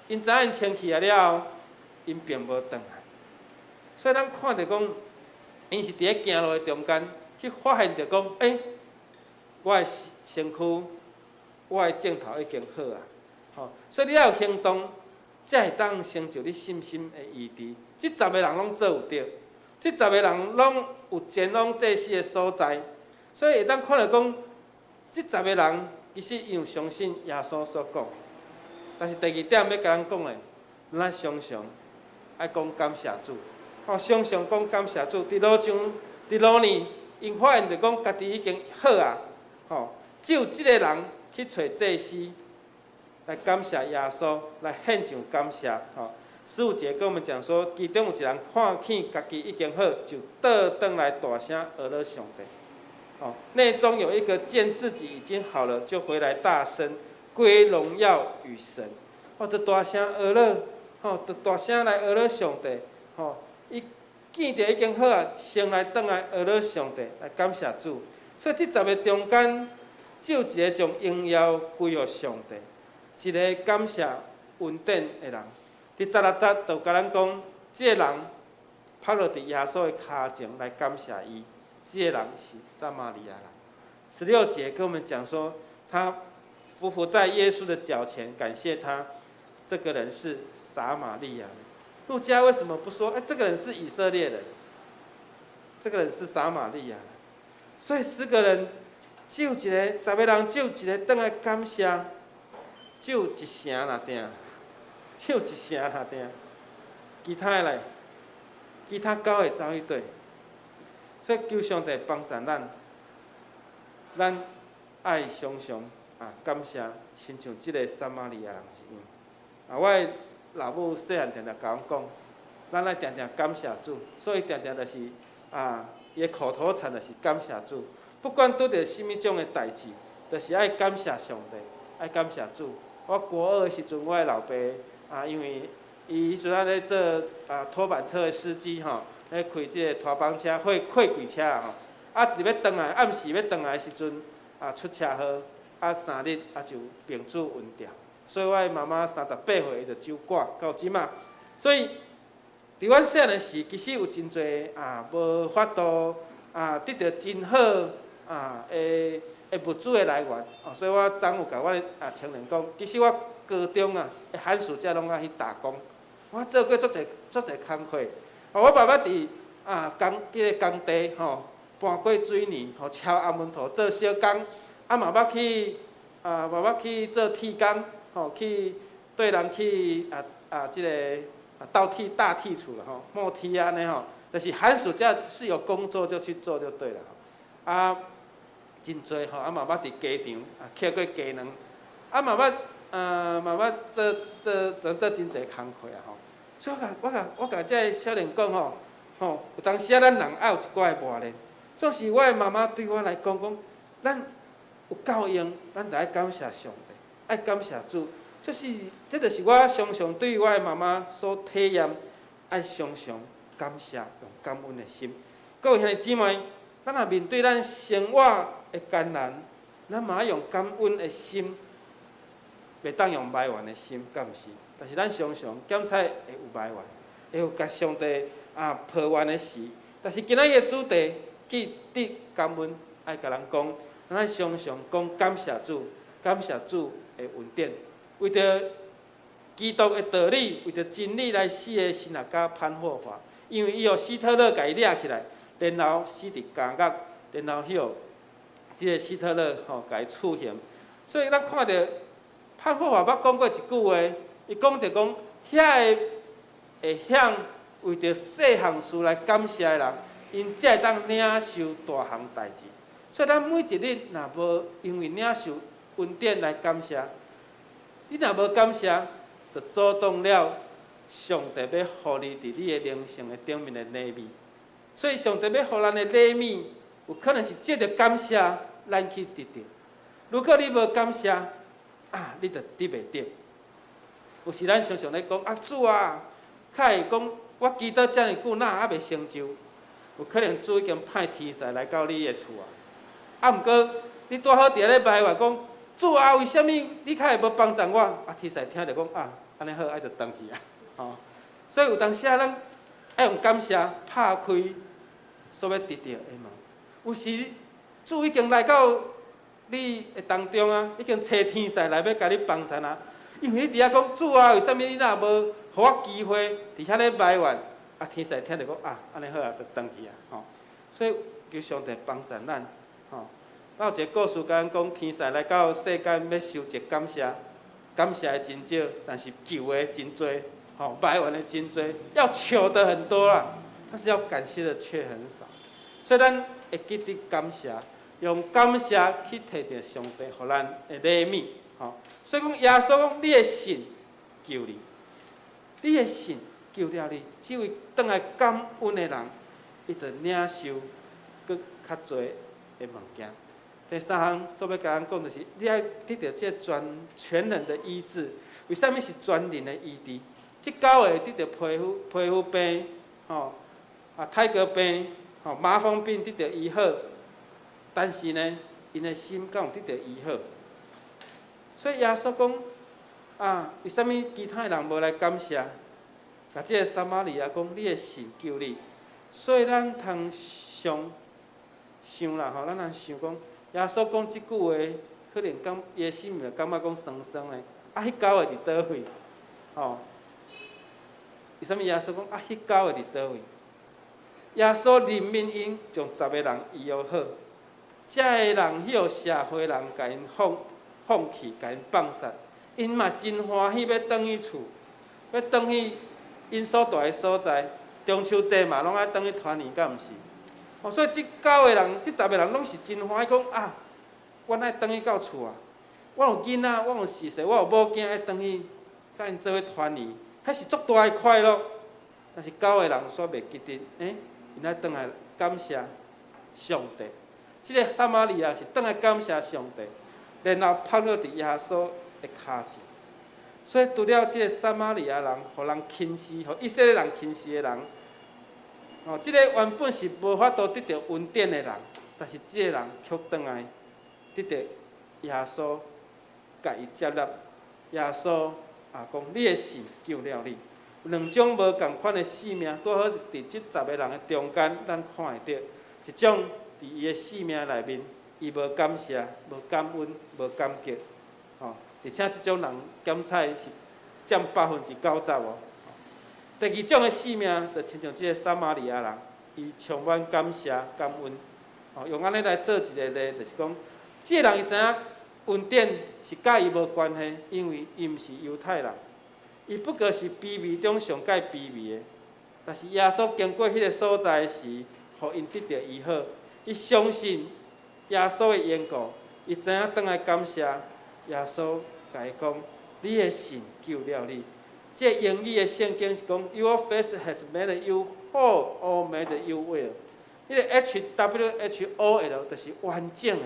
，𪜶知影𪜶清氣啊了後，𪜶並無轉來。所以咱看著講，𪜶是佇咧行路的中間去發現著講，欸，我的身軀，我的症頭已經好啊！吼，所以你愛有行動，才會當成就你信心的醫治。這十个人攏做有著，這十个人攏有前往祭司的所在，所以會當看著講，這十个人其實𪜶有相信耶穌所講。但是第二點欲共咱講的，咱常常愛講感謝主，吼，常常講感謝主。佇路上，佇路呢，𪜶發現著講家己已經好啊，吼，只有這个人去揣祭司來感謝耶穌，來獻上感謝，吼。15節跟我們講說，其中有一人看見家己已經好，就倒轉來大聲阿樂上帝。哦，內中有一個見自己已經好了，就回來大聲歸榮耀與神。哦，就大聲阿樂，吼，就大聲來阿樂上帝。吼，伊見著已經好啊，先來轉來阿樂上帝，來感謝主。所以這十个中間，只有一个將榮耀歸予上帝，一个感謝恩典的人。佇16節就共咱講，這个人趴落佇耶穌的跤前來感謝伊。這个人是撒瑪利亞人。16節跟我們講說，他俯伏在耶穌的腳前感謝他。這個人是撒瑪利亞人。路加為什麼不說？哎，這個人是以色列人，這個人是撒瑪利亞人。所以10個人只有一個，十個人只有一个轉來感謝，只有一成爾定，只有一成爾定，其他的來，其他九个走去佗。所以求上帝幫助咱，咱愛常常啊感謝，親像這个撒瑪利亞人一樣。啊，我的老母細漢定定共阮講，咱愛定定感謝主，所以定定就是啊，伊的口頭禪就是感謝主。不管拄著啥物種的代誌，就是愛感謝上帝，愛感謝主。我國二的時陣，我的老爸啊，因為伊彼陣仔咧做啊拖板車的司機吼，咧開這个拖板車、貨貨櫃車啦吼。啊，佇欲轉來，暗時欲轉來的時陣，啊出車禍，啊3日啊就病主暈掉。所以我的媽媽38歲伊就守寡到這馬。所以佇阮細漢時，其實有真濟啊無法度啊得著真好啊的的物資的來源，哦，所以我昨有共我的啊青年講，其實我高中啊，寒暑假攏愛去打工，我做過足濟足濟工課。哦，我嘛捌佇啊工彼個工地吼搬過水泥，吼敲紅毛土做小工，啊嘛捌去啊嘛捌去做鐵工，吼去綴人去啊啊這个啊倒鐵搭鐵厝啦吼，抹鐵按呢吼，就是寒暑假是有工作就去做就對了。啊，真濟吼，啊嘛捌佇雞場啊抾過雞卵，啊嘛捌啊嘛捌做做做做真濟工課啊吼。所以我共我共我共這个少年講吼，吼有當時啊咱人愛有一寡的磨練。總是我的媽媽對我來講講，咱有夠用，咱就愛感謝上帝，愛感謝主。這是這就是我常常對我的媽媽所體驗，愛常常感謝，用感恩的心。各位兄弟姊妹，咱若面對咱生活的艱難，咱嘛愛用感恩的心，袂當用埋怨的心，敢毋是？但是咱常常檢採會有埋怨，會有共上帝啊抱怨的時。但是今仔日的主題記得感恩，愛共人講，咱愛常常講感謝主，感謝主的恩典。為著基督的道理，為著真理來死的神學家潘霍華，因為伊予希特勒共伊掠起來，然後死佇監獄，然後彼予這个希特勒吼共伊處刑。所以咱看著潘霍華捌講過一句話，伊講著講，遐个會曉為著細項事來感謝的人，𪜶才會當領受大項代誌。所以咱每一日若無因為領受恩典來感謝，你若無感謝，就阻擋了上帝欲予你佇你的靈性的頂面的禮物。所以上帝欲予咱的禮物，有可能是藉著感謝咱去得著。如果你無感謝，啊，你就得袂著。有時咱常常咧講啊，主啊，較會講我祈禱遮爾久，哪猶未成就？有可能主已經派天使來到你的厝啊。啊，毋過你拄好佇遐咧埋怨講，主啊，為啥物你較會無幫贊我？啊，天使聽著講啊，按呢好，愛就轉去啊，吼。所以有當時啊，咱愛用感謝拍開所欲得著的門。有時主已經來到你的當中啊，已經差天使來欲共你幫贊啊。因為你佇遐講主啊，為啥物你若無予我機會佇遐咧埋怨？啊，天使聽著講啊，按呢好啊，就轉去啊，吼。所以求上帝幫贊咱，吼。我有一个故事，共咱講，天使來到世間欲收集感謝，感謝的真少，但是求的真濟，吼，埋怨的真濟，要求的很多啦，但是要感謝的卻很少。所以咱會記得感謝，用感謝去提著上帝予咱的禮物，吼。所以講耶穌講，你的信救你，你的信救了你。這位轉來感恩的人，伊就領受閣較濟的物件。第三項所欲共咱講，就是你愛得著這個全全能的醫治。為啥物是全能的醫治？這九个得著皮膚病，吼啊，泰國病，吼麻風病得著醫好，但是呢，𪜶的心敢有得著醫好？所以耶穌講啊，為啥物其他的人無來感謝？共這个撒瑪利亞講，你的信救你。所以咱通想想啦吼，咱通想講，耶穌講這句話，可能感伊的心裡感覺講酸酸的。啊，彼九个佇佗位？吼，為啥物耶穌講啊？彼九个佇佗位？耶穌憐憫𪜶，將十个人醫予好。這个人彼予社會人共𪜶放放棄，共𪜶放殺。𪜶嘛真歡喜欲轉去厝，欲轉去𪜶所蹛的所在。中秋節嘛，攏愛轉去團圓，敢毋是？哦，所以這九个人、這十个人攏是真歡喜，講啊，阮愛轉去到厝啊！我有囡仔，我有婿婿，我有某囝愛轉去，佮𪜶做伙團圓，彼是足大的快樂。但是九個人煞袂記得，欸，𪜶愛轉來感謝上帝。這个撒瑪利亞是轉來感謝上帝，然後趴落佇耶穌的跤前。所以除了這个撒瑪利亞人，予人輕視，予以色列人輕視的人，哦，這个原本是無法度得著恩典的人，但是這个人卻轉來得著耶穌，共伊接納。耶穌也講，你的信救了你。兩種無仝款的性命，拄好佇這十个人的中間，咱看會著一種佇伊的性命內面，伊無感謝、無感恩、無感激，吼。而且這種人檢採是佔90%哦。第二種的性命，就親像這个撒瑪利亞人，伊充滿感謝、感恩，吼，用按呢來做一个例，就是講，這个人伊知影恩典是佮伊無關係，因為伊毋是猶太人，伊不過是卑微中上蓋卑微的。但是耶穌經過彼个所在時，予𪜶得著醫好，伊相信耶穌的緣故，伊知影轉來感謝耶穌，共伊講：你的信救了你。這個英語的聖經是講：Your faith has made you whole or made you well。彼个 HWHOL 就是完整的，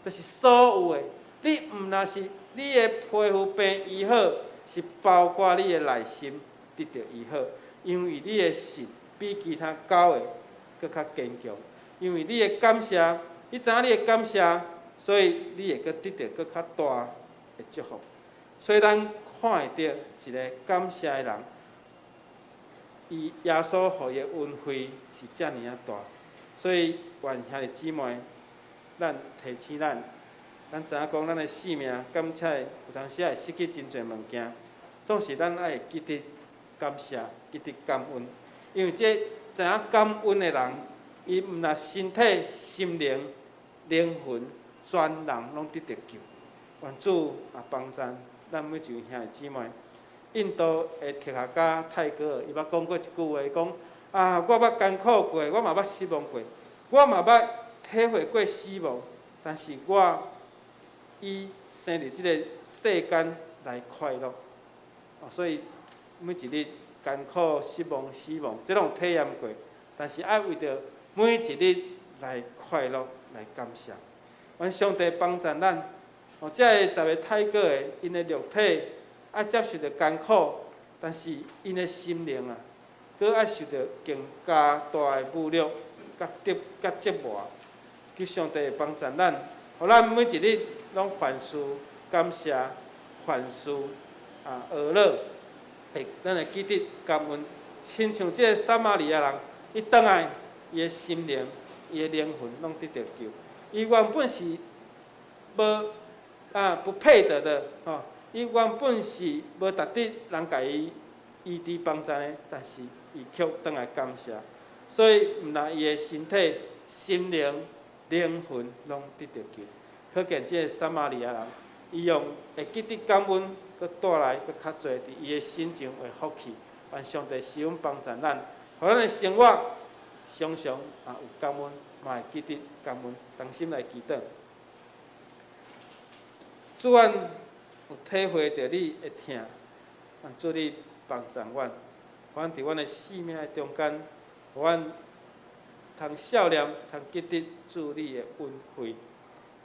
就是所有的。你毋但是你的皮膚病醫好，是包括你的內心得著醫好，因為你的信比其他狗的閣較堅強。因為你的感謝，你知影你的感謝，所以你會閣得著閣較大的祝福。所以咱看會著一个感謝的人，伊耶穌予伊的恩惠是遮爾仔大。所以願兄弟姊妹，咱提醒咱，咱知影講咱的性命，感謝有當時會失去真濟物件，總是咱愛會記得感謝，記得感恩，因為這知影感恩的人，伊毋但身體、心靈、靈魂，全人攏得著救。願主也幫贊咱每一位兄弟姊妹。印度的哲學家泰戈爾，伊捌講過一句話，講啊，我捌艱苦過，我嘛捌失望過，我嘛捌體會過死亡，但是我以生佇這个世間來快樂。所以每一日艱苦、失望、死亡，這攏有體驗過，但是愛為著每一日來快樂、來感謝。願上帝幫助咱。哦，這个十个泰戈的，𪜶的肉體愛接受著艱苦，但是𪜶的心靈啊，閣愛受著更加大的侮辱、佮得、佮折磨。求上帝幫助咱，予咱每一日攏凡事感謝，凡事啊學樂，會咱會記得感恩。親像這个撒瑪利亞人，伊轉來，伊的心靈、伊的靈魂攏得著救。伊原本是無啊不配得的，吼！伊原本是無值得人共伊醫治幫贊的，但是伊卻轉來感謝，所以毋但伊的身體、心靈、靈魂攏得著救。可見這个撒瑪利亞人，伊用會記得感恩，閣帶來閣較濟佇伊的身上的福氣。願上帝賜恩幫助咱，予咱的生活常常啊有感恩，嘛會記得感恩，同心來祈禱。主，阮有體會著你的疼，願主你幫助阮，予阮佇阮的性命的中間，予阮通數念，通記得主你的恩惠，予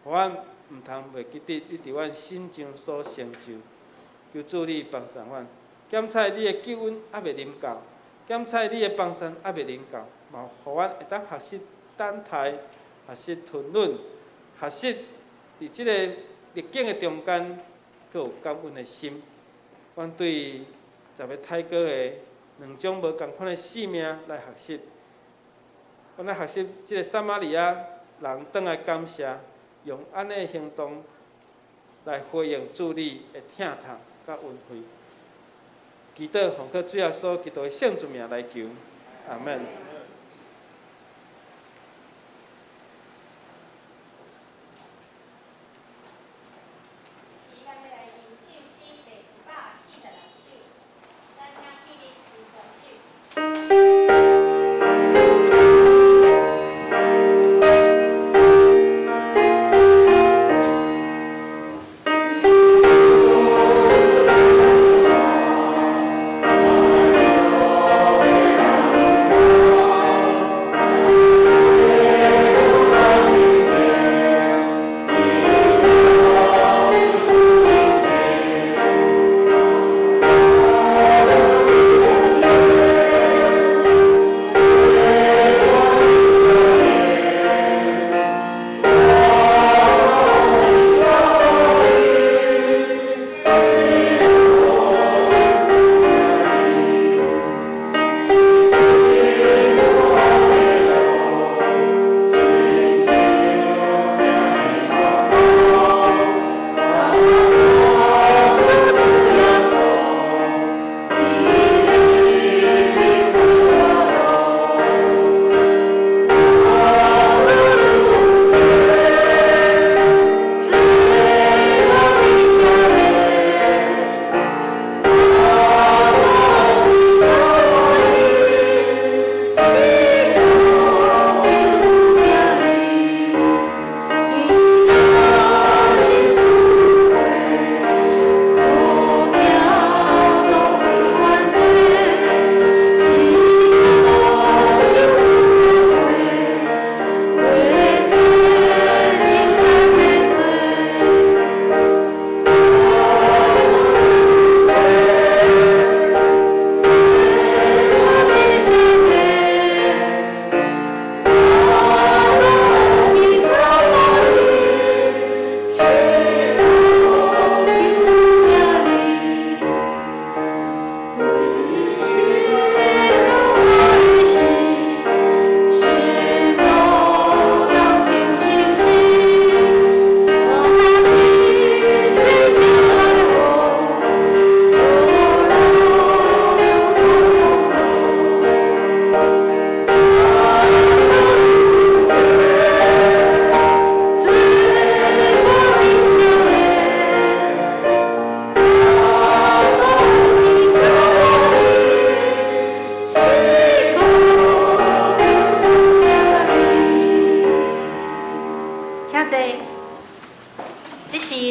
阮毋通袂記得你佇阮身上所成就。求主你幫助阮，檢採你的救恩猶未臨到，檢採你的幫贊猶未臨到，嘛予阮會當學習等待，學習吞忍，學習佇這个逆境的中間，閣有感恩的心。阮對十个泰戈的兩種無仝款的性命來學習，阮來學習這个撒瑪利亞人轉來感謝，用按呢的行動來回應主你的疼痛佮恩惠。祈禱奉靠主耶穌基督的聖尊名來求，阿門。這時，咱欲來欣賞詩第146首，咱請起立唱全首。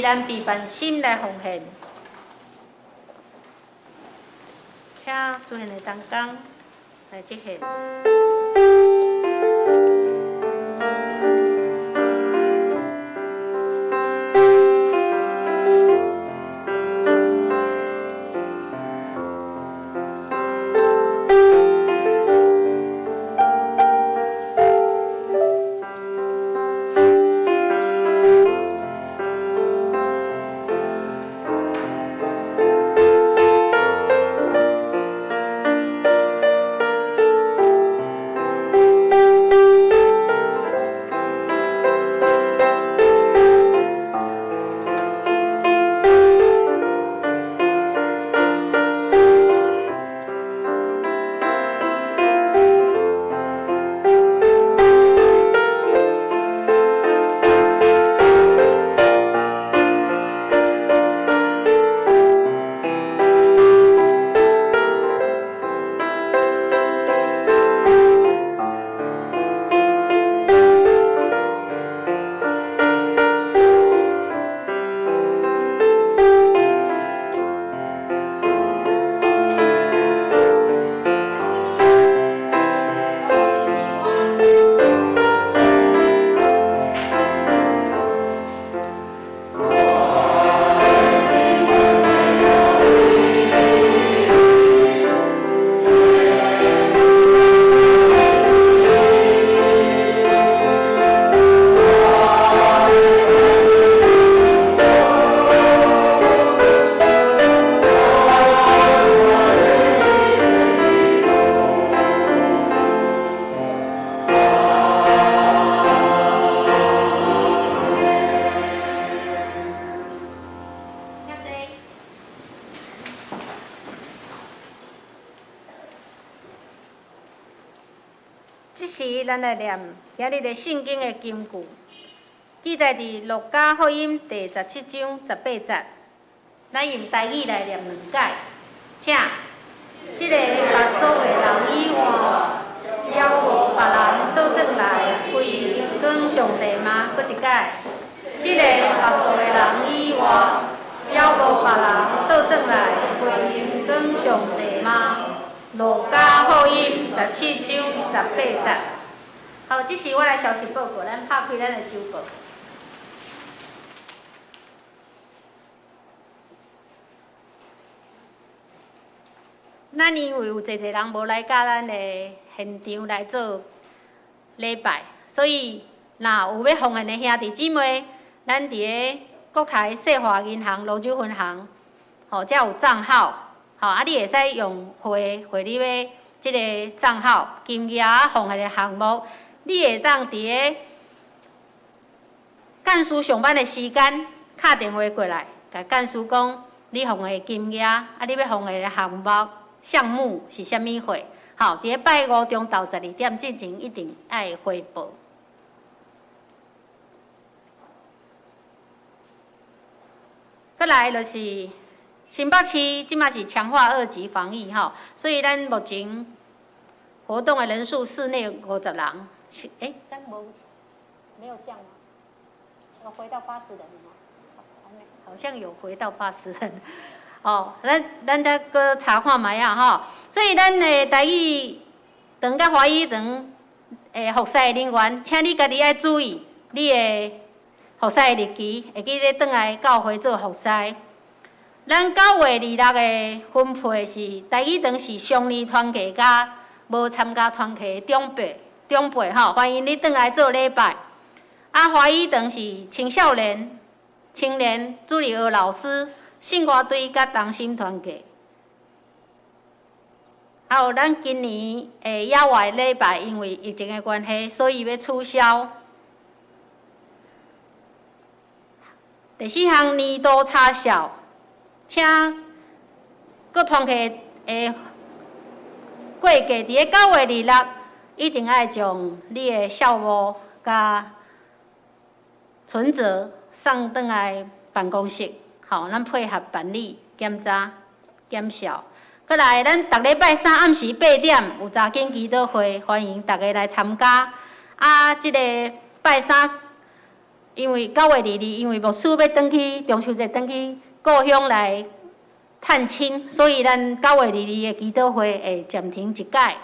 咱備辦心來奉獻，請司獻的同工來接獻。這時，咱來念今日的聖經的金句，記載佇《路加福音》第十七章十八節。咱用台語來念兩擺，請。這个縛鎖的人以外，猶無別人倒轉來歸榮光上帝嗎？閣一擺。這个縛鎖的人以外，猶無別人倒轉來歸榮光上帝嗎？路加福音十七章十八節。好，這是我來消息報告，咱拍開咱的週報。咱因為有濟濟人無來佮咱的現場來做禮拜，所以若有欲奉獻的兄弟姊妹，咱佇个國泰世華銀行蘆洲分行，吼，遮有帳號，吼，啊，你會使用匯匯入的這个帳號，金額奉獻的項目，你會當佇个幹事上班的時間敲電話過來，共幹事講你奉獻的金額，啊，你欲奉獻的項目項目是啥物貨？吼，佇个拜五中晝十二點之前一定愛回報。閣來就是新北市這馬是強化二級防疫吼，所以咱目前活動的人數室內五十人，欸，敢無沒有降嗎？有回到八十人嗎？好像有回到八十人。哦，咱咱再閣查看覓仔吼。所以咱的台語堂佮華語堂的服侍的人員，請你家己愛注意你的服侍的日期，會記得轉來教會做服侍。咱九月二六的分配是台語堂是雙年團契佮無參加團契的長輩長輩吼，歡迎你轉來做禮拜。啊，華語堂是青少年、青年主日學老師、信歌隊佮同心團契。還有咱今年的野外禮拜，因為疫情的關係，所以欲取消。第四項年度查數，請各團契的會計佇咧九月二六，一定愛將你的校務佮存摺送轉來辦公室，吼，咱配合辦理檢查檢數。閣來，咱逐禮拜三暗時八點有查經祈禱會，歡迎大家來參加。啊，這个拜三因為9月22，因為牧師欲轉去中秋節轉去故鄉來探親，所以咱9月22的祈禱會會暫停一擺。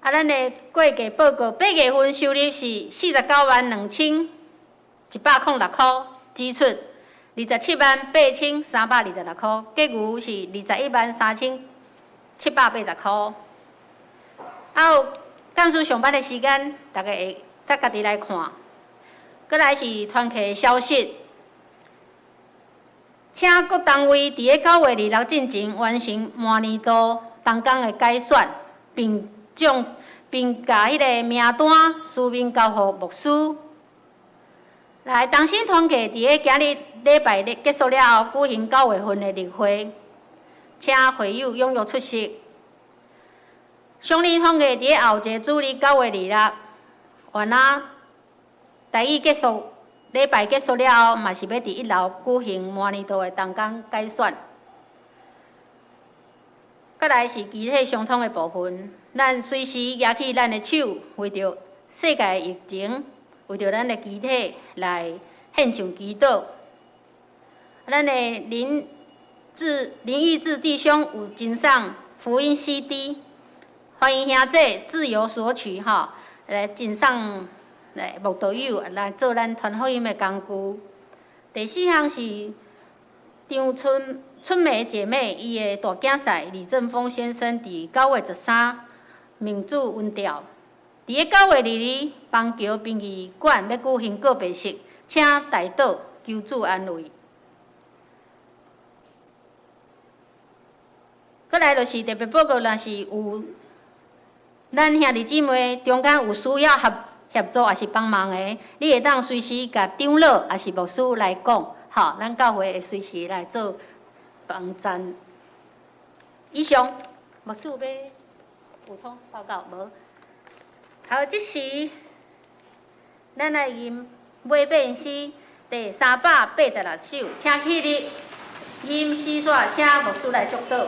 啊，咱的會計報告，8月份收入是492,106塊，支出278,326塊，結餘是213,780塊。啊，有幹事上班的時間，大家會閣家己來看。閣來是團契的消息，請各單位佇咧9月26進前完成明年度同工的改選，並將並共彼个名單書面交予牧師。來，同心團契佇咧今日禮拜日結束了後，舉行9月份的例會，請會友踴躍出席。雙聯團契佇咧後一个主日9月26，晚仔台語結束，禮拜結束了後，嘛是欲佇一樓舉行明年度的同工改選。閣來是肢體相通的部分，咱隨時舉起咱的手，為著世界的疫情，為著咱的肢體來獻上祈禱。咱的林玉志弟兄有贈送福音 CD，歡迎兄弟自由索取吼，來贈送來慕道友來做咱傳福音的工具。第四項是張春春梅姐妹伊的大囝婿李正峰先生，佇9月13命主恩召。佇咧9月22，邦橋殯儀館欲舉行告別式，請代禱求主安慰。閣來就是特別報告，若是有咱兄弟姊妹中間有需要協助抑是幫忙的，你會當隨時共長老抑是牧師來講，吼，咱教會會隨時來做幫贊。以上，牧師有欲補充報告無？好，這時咱來吟尾變詩第386首，請起立，吟詩煞，請牧師來祝禱。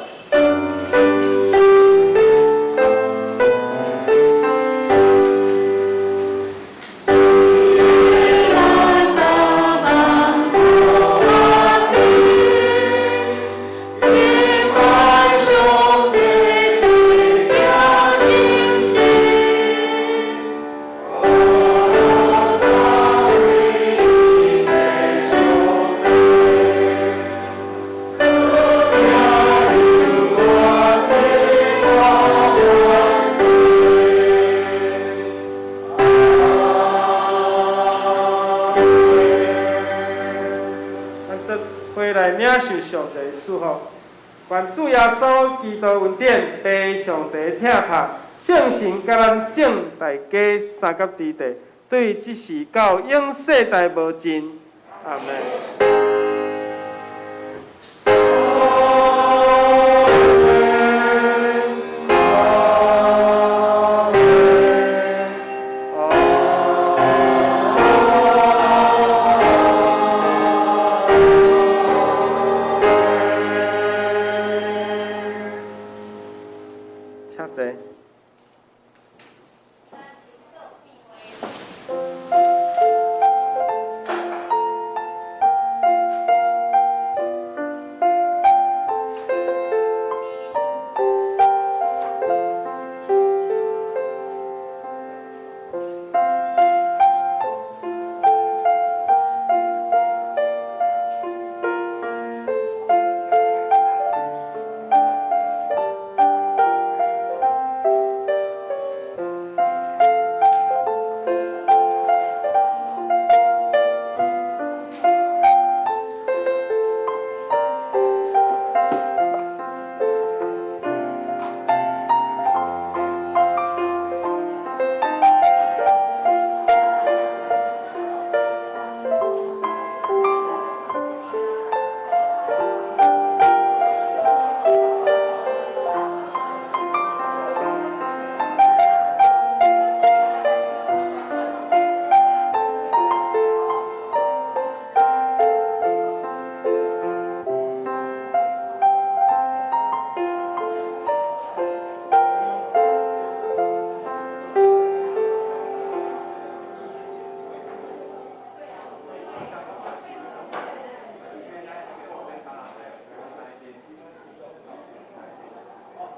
上帝賜福，願主耶穌基督恩典、父上帝疼疼、聖神佮咱眾大家相佮佇地，對這時到永世代無盡。阿們。請坐。